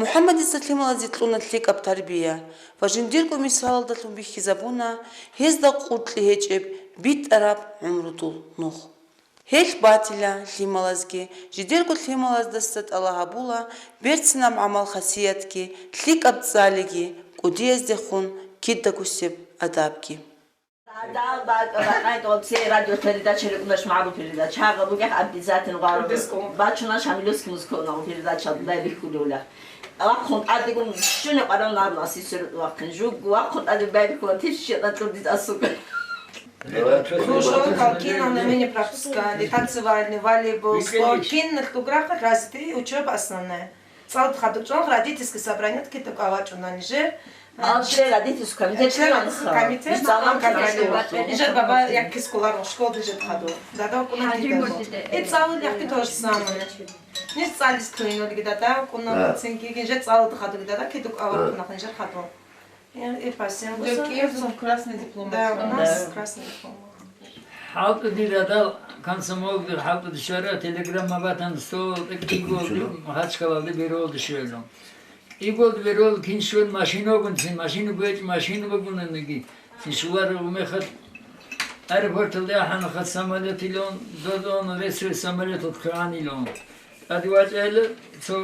МухӀаммадица лъималазе кьуна лъикӀаб тарбия ва жиндирго мисалалдалъун бихьизабуна гьезда къуркьи гьечӀеб битӀараб гӀумрудул нух. Гьелъ батила лъималазги, жидерго лъималаздаса тӀалаб гьабула берцинаб гӀамал-хасиятги, лъикӀаб цӀалиги, кӀудияздехун кидагусеб адабги. Гьадал бакӀа бакъайда цее радиопередача рекӀунач, магӀарул передача. Гьагъа бугехъ обязательно гъвараб бачуна Шамиловский музыкалъул передача байбихьулевлъа. Вахъун тӀадегун щуни къваран ларнас исер вахъин. Жуг вахъун тӀаде байбихьула тиш щетӀа чӀурдиз асука. Кружок, алкин, а мы не пропускали, танцевальный, волейбол, спорт. Кин нилъ гуграхъа разити учёба основная. ЦӀалд хадуб чӀван родительский собраният китаб кӀавачӀуна нижер. А, член родительский комитет. Член родительский комитет, нижер баба якки сколар школ нижер хадур. Дада куна китаб. И цӀалул якки то же самое. Ниж цӀалис квейнолги дада куна цинги нижер цӀалд хадур дада китаб кӀавачӀуна нижер хадур. Я и по всем высоким. Красный диплом. Да, у нас красный диплом. ХӀалтӀуди радал, комсомол, хӀалтӀуди шара, телеграмма батан, сто, тӀекӀиголди, Махачкалалде беролди шуялун. КӀиголди берол кин шуял машинагун, цин машина гвечӀ, машина багунаниги, цин шулар гъумехал аэропорталде ахӀана хат самолетилун, додон рейсовый самолетал кканилун. ТӀаде вачӀайла, цо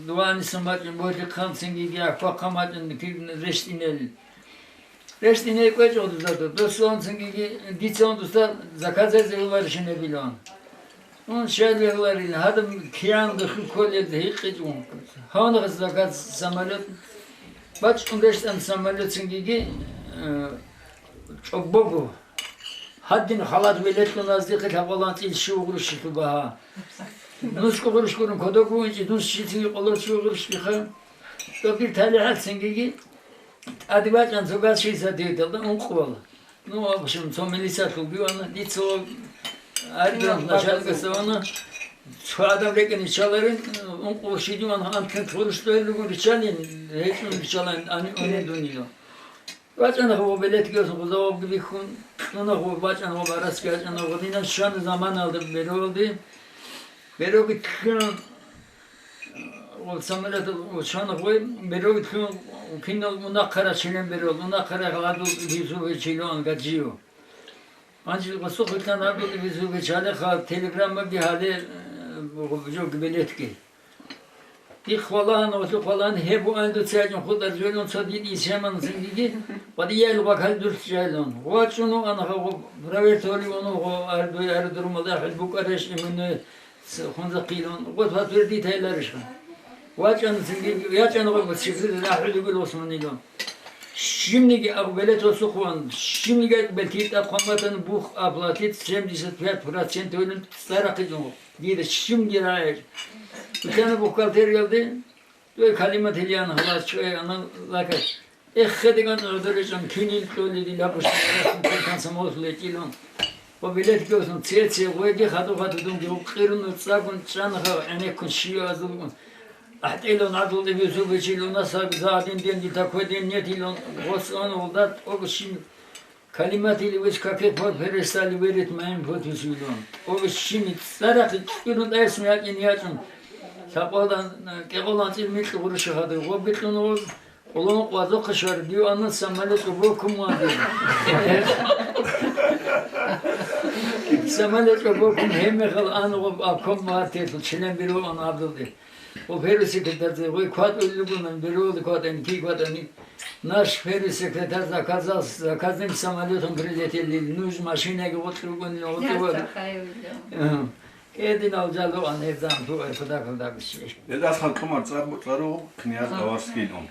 дуванисан бачӀун борхихъан, цинги ахвахъан бачӀун, кин рещтӀинел. РещтӀине кӀвечӀо дуза, досулан цинги дица дусда заказазе варшинабилан. Ун шайбе варил, гьадам киян духу кколел гьикъичӀун. Гьавнагъас заказ самолет. БачӀун рещтӀан самолет цинги, э, чӀобого. Гьадин халат велетлъун аздихъе лъабалан цӀил щив гъурущилъу багьа. Нусго гъурущ гурун кодогу инчӀи, нус щицин къоло щив гъурущ биха. ТӀокӀир талихӀал цинги ТӀаде бачӀан цо газ шийса дирдалда ункъвал. Ну, в общем, цо милицалъулги вана, дица арбиран начальникаса вана, цо адам рекӀин ричаларин, ункъо щиди вана, анкьен хурушдойл ругун ричалин, гьечӀун ричалан, ани, ани дунила. ВачӀана гъо билетги гъо завобги бихьун, кьуна гъо бачӀана гъо барасги бачӀана гъо динан щвана заманалда бероялде. Бероги ккун, Ва самолет ученых вай, бероги лъун, кинал унахъара чилен берал, унахъара гьадул бизуги чилан гаджио. Анчи гъусухъ вилълъан гьадул бизуги чалеха телеграммаги гьале, э, жо билетги. Дихъ валагьан, валъухъ валагьан, гьеб буан дуца гьачӀун хутӀар жолун цо дин ишеман зиндиги, ва диял вакал дурс жайлун. Ва чӀуну анха гъо, проверь толи уну гъо, ардуй ардурмалда хӀул букӀареш именно Ц-, хунзахъилун, гъос подтвердить гьайларищха? ВачӀана цинги, ячӀана гъос чигъизе рахӀулигул Гъусманилан. Щибниги агъбелет осухъун, щибниги белти тӀахъван батан бух оплатить семьдесят пять процентов вилун цӀарахъичӀун. Дида щибниги рагӀи. Учана бухгалтериялде, той Калимат Ильяна халас чӀвай ана лакай. Эхе, диган гӀодоричӀан кинил кьолел дила бушмарасун кин комсомолалъул гьечӀилан. Ва билетги осун, це-це, гъойги хадур-хадур дунги гьукъирун цӀагун чӀанха гӀенеккун щивазулгун. АхӀтӀилан гӀадулде бизубичил унаса за один день такой день нетилан гъос ан гъулда тӀогу щин. Калимат или вес каке пор перестали верит моим подписью дом. О, вес чини царахъи кьирун тӀайсун ячӀин ячӀун. Лъакъвалдан, кӀикъолан цӀил микьи гъурущи хадур. Гъоб бикьун гъоз, къолон къвазухъе швар, див анна самолет бокум вадир. Самолет бокум гьемехал ан гъоб акком ватерлъу, чилен биру ан абдулди. О, первый секретарь, вы кват уллугунан, биру кватани, ки кватани. Наш первый секретарь заказал, заказным самолетом прилетели, ну, из машинаги вот ругун, вот Яхъа вот. Хайвилан. Ага. Эдинал жалу ан эбдан ту, э, куда, куда биши. Эдас халкъумар цӀар-, цӀару князь Аварский дом.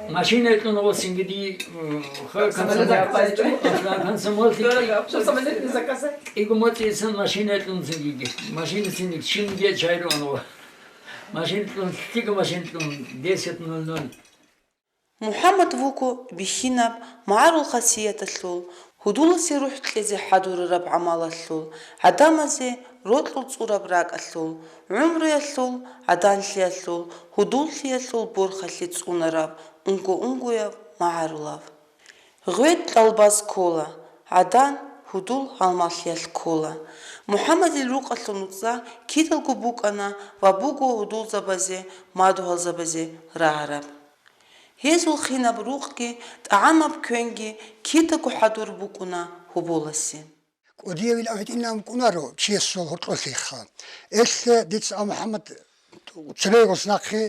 Машина кьун гъосин гиди, м, ха-, Самолет консомол-, заказать. Ха-, консомол. Дорого, вообще самолет не заказать. Иго моци сан машина кьун зиги. Машина син чим де чайрон. Машин кьун, лъиго машин кьун, десять ноль ноль. МухӀаммад вуго бихьинаб магӀарул хасияталъул, гьудуласе рухӀ кьезе хӀадурараб гӀамалалъул, гӀадамазе рокьул цӀураб ракӀалъул, гӀумруялъул, гӀаданлъиялъул, гьудуллъиялъул борхалъе цӀунараб унго-унгояб магӀарулав. ГъветӀ кьалбаз ккола, гӀадан, гьудул гьалмагълъиялъ ккола. МухӀаммадил рукъалъул нуцӀа кидалго букӀана ва буго гьудулзабазе, мадугьалзабазе рагӀараб. Гьезул хинаб рукъги, тӀагӀамаб квенги кидаго хӀадур букӀуна гьоболасе. КӀудияв ил гьитӀинаб кӀунаро чиясул гьоркьолъиха. Элъе дица а МухӀаммад цебегос нахъе,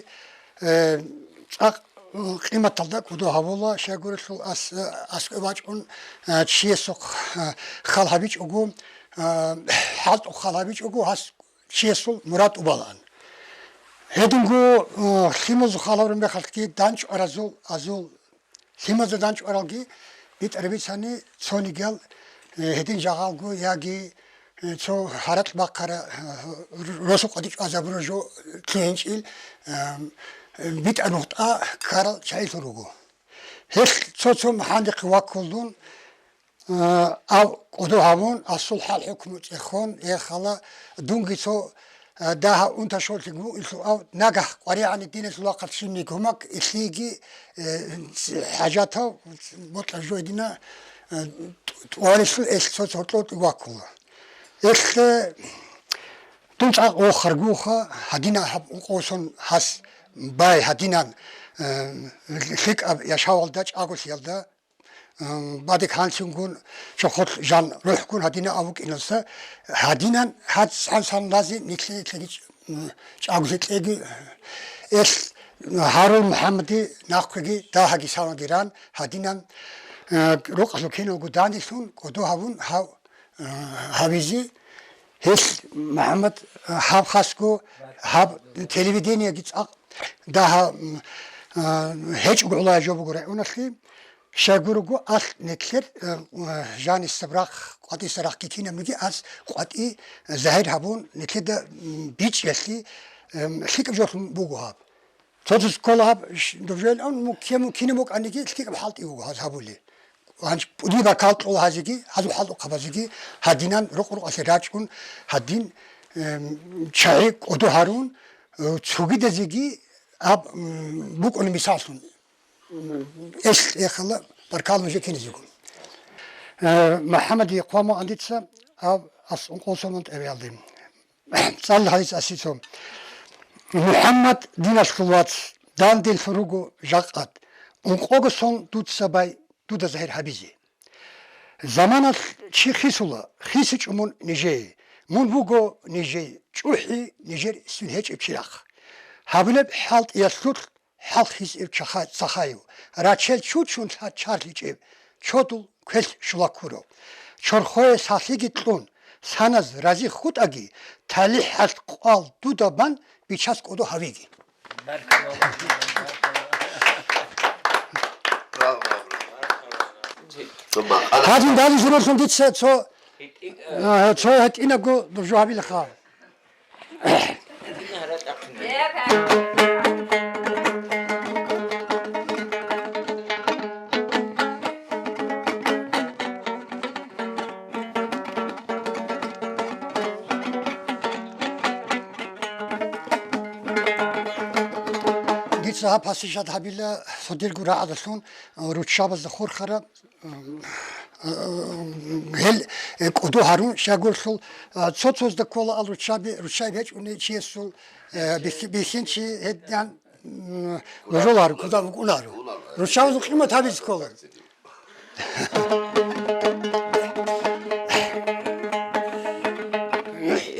э, цӀакъ къиматалда кӀодо гьавула, щайгурелъул ас-, аскӀове вачӀун, э, чиясухъ, э, хал гьабичӀого, э, хӀалтӀухъ хал гьабичӀого, гьас чиясул мурад тӀубалаан. Гьединго, э, лъималазул халаврун мехалъги данчӀваразул азул, лъималазда данчӀваралги битӀараб бицани цонигиял, э, гьедин жагъалго яги, э, цо гьаракь бахъара, э, росу къватӀи чӀвазабура жо лъугьинчӀил, э, битӀа нухтӀа ккарал чагӀилъун руго. Гьелъ цо-цо махӀандихъе ваккулдун, Э, ав кӀодо гьавун, асул хӀал-хӀукму цӀехун, э, хала, дунги цо, э, дагьа унта щолъи гьуинлъу ав, нагагь къваригӀани диналъул вахъалъ щибниги гьумак, илъиги, э, хӀажатав, бокьа жойдина, э, тӀ-, тӀварилъул элъ цо-цо кьотӀи ваккула. Элъе дун цӀакъ вохаргуха, гьадина гьаб ункъосон гьас бай гьадинан, э, лъикӀаб яшавалда, чӀаголъиялда, Ам, бадик гьанлъунгун чохолъ жан рухӀгун гьадина авукӀиналса, гьадинан гьацӀцӀан санлази нилъе-, нилъеги ч-, м, чӀаголъи кьеги, элъ гьарул МухӀаммади нахъеги дагьаги саваги ран, гьадинан, э, рукъалъул киналго данделъун кӀодо гьавун гьав, э, гьавизе, гьелъ МухӀаммад, э, гьаб хасго, гьаб телевидениеги цӀакъ дагьа, м, э, гьечӀого гӀолая жо буго районалъе. Щайгурого алъ нилъер, э, э, жанисеб рахъ, къватӀисеб рахъги кинабниги аз къватӀи загьир гьабун, нилъеда, м, бичӀчӀиялъе, эм, лъикӀаб жолъун буго гьаб. Цо-цо ккола гьаб, ш-, дов жо ил ан, муккему кинаб букӀаниги лъикӀаб хӀалтӀи буго гьаз гьабулеб. Гьанж пӀудияб бакал кьола гьазеги, гьазул хӀалтӀухъабазеги, гьадинан рукъ-рукъалъе рачӀун, гьадин, эм, чагӀи кӀодо гьарун, э, цогидазеги аб, м, букӀуна мисаллъун. Эл эхала баркал нужее киназего. Э, МухӀаммад Якъвамо андица ав ас ункъо сонун тӀевеялде. ЦӀалла гьадис асицо. МухӀаммад диналъул вац, данделъун руго жакъат. Ункъого сон дуца бай, дуда загьир гьабизе. Заманалъ чи хисула, хисичӀо мун нижее. Мун вуго нижее чӀухӀи, нижер син гьечӀеб чирахъ. Гьабулеб хӀалтӀиялъулъ хӀалхьизев чаха-, цахаяв, рачел чучун лъа-, чарлъичӀеб, чодул квелъ щула ккурав. Чорхое сахлъиги кьун, саназ рази хутӀаги, талихӀалъ къвал дуда бан бичас кӀодо гьавиги. Гьадин, дали журалъун дица цо, а, цо гьатӀинабго жо гьабилаха. Гьаб пасижат гьабила цо дирго рагӀадалъун, э, руччабазда хурхараб, м, э, гьел, э, кӀуду гьарун щайгурлъул, э, цо-цоязда ккола ал руччаби, руччаби гьечӀони чиясул, э, бихьи-, бихьинчи гьедин, м, гужуларо, куда вукӀунаро. Руччабазул къимат гьабизе ккола.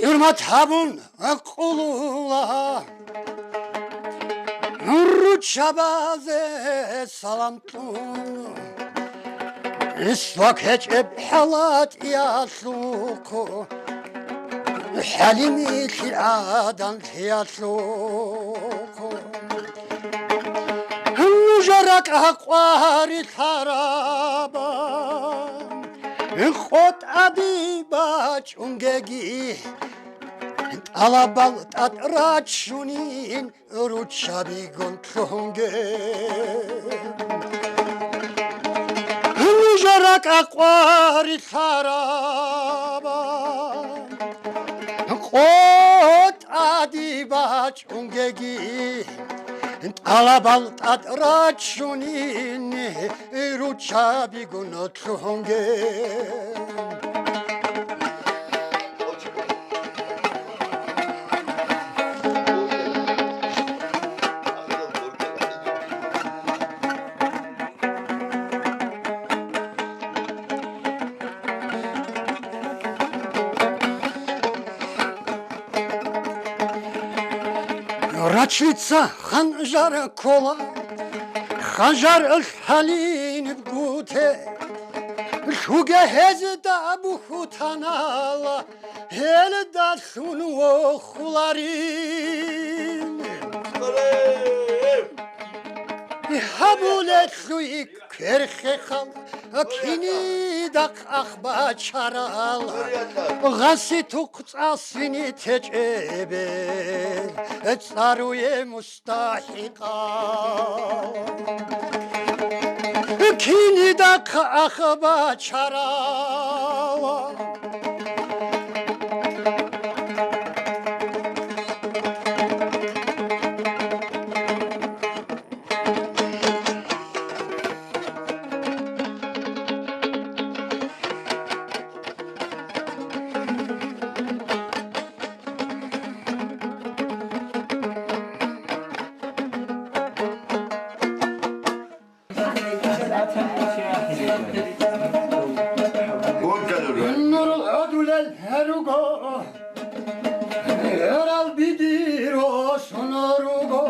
ХӀурмат гьабун къулула, руччабазе салам кьун, ислак гьечӀеб хӀалатӀиялъухъ, хӀалимилъи гӀаданлъиялъухъ. Нужер ракӀ къварилъарабан, къотӀади бачӀунгеги, тӀалабал тӀад рачунин руччабигун лъунге. Нужер ракӀ къварилъарабан, къотӀади бачӀунгеги, тӀалабал тӀад рачунин руччабигун лъунге. Рачлица ханжар ккола, ханжар лъалин гуте, лъуге гьезда бухьутанала, гьелдалъун вохуларин. Гьабулелъуй кверхехал, кинида къах бачарал, гъаси тухъ цӀасини течӀебе, цӀаруе мустахӀикъал. Кинида къах бачарал. Нурул гӀодулел руго, гӀерал бидиро сун руго.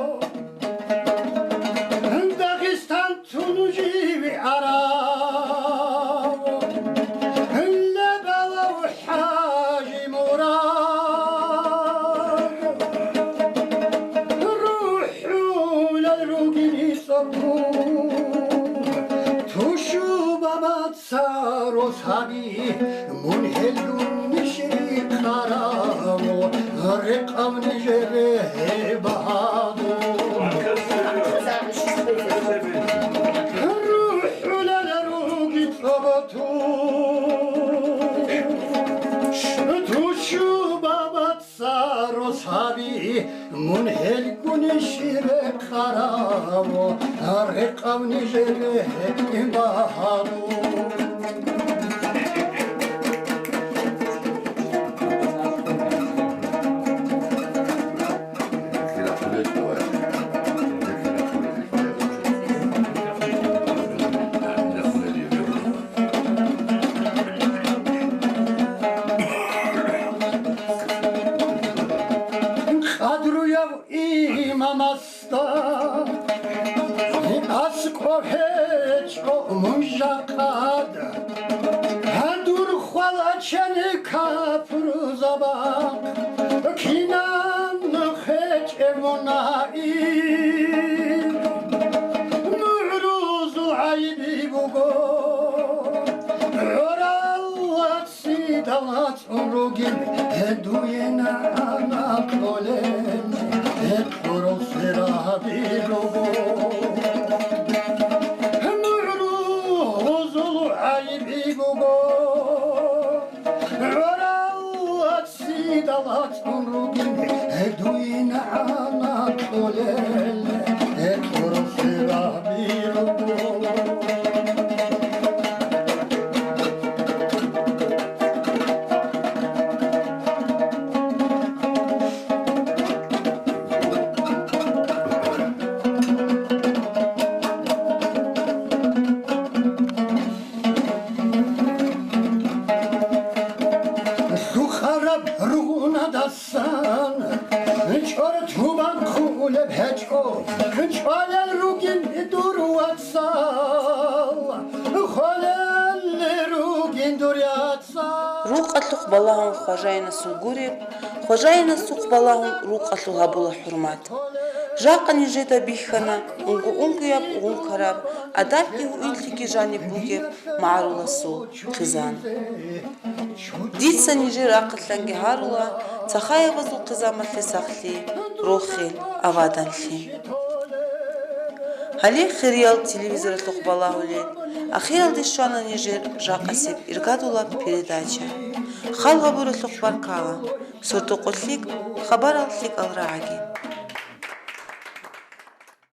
Дагъистан цун жив арав, лебалав ХӀажи Мурад. РухӀулел ругин цӀакъу, тушубабаца росаби, мун гьелгун нижер къараво, рекъав нижер багьадур. РухӀулел руги цӀакъу, тушубабаца росаби, мун гьелгун нижер къараво, рекъав нижер багьадур. Къадруяв имамас АскӀоб гьечӀо мун жакъад, гьадур хвалачен капурзабахъ, кинан хечӀеб мун гьаиб, мугӀрузул гӀайиби буго, гӀоралла цӀидал цӀун ругин, дуе нагӀана кьолел, кьурул сираби руго. МугӀрузул гӀайиби буго, гӀоралла цӀидал цӀун ругин, дуе нагӀана кьолел, Хвалел ругин дур вацал, хвалел ругин дур яцал. Рукъалъухъ балагьун хважаинасул гуреб, хважаинасухъ балагьун рукъалъул гьабула хӀурмат. Жакъа нижеда бихьана унго-унгояб гъункараб, адабги гьуинлъиги жаниб бугеб магӀаруласул хъизан. Дица нижер рахъалъанги гьарула цахаябазул хъизамалъе сахлъи, рохел, аваданлъи. Гьале хириял телевизоралъухъ балагьулел, ахиралде щвана нижер жакъасеб иргадулаб передача. Хал гьабуралъухъ баркала, сордо-къо лъикӀ, хабарал лъикӀал рагӀаги.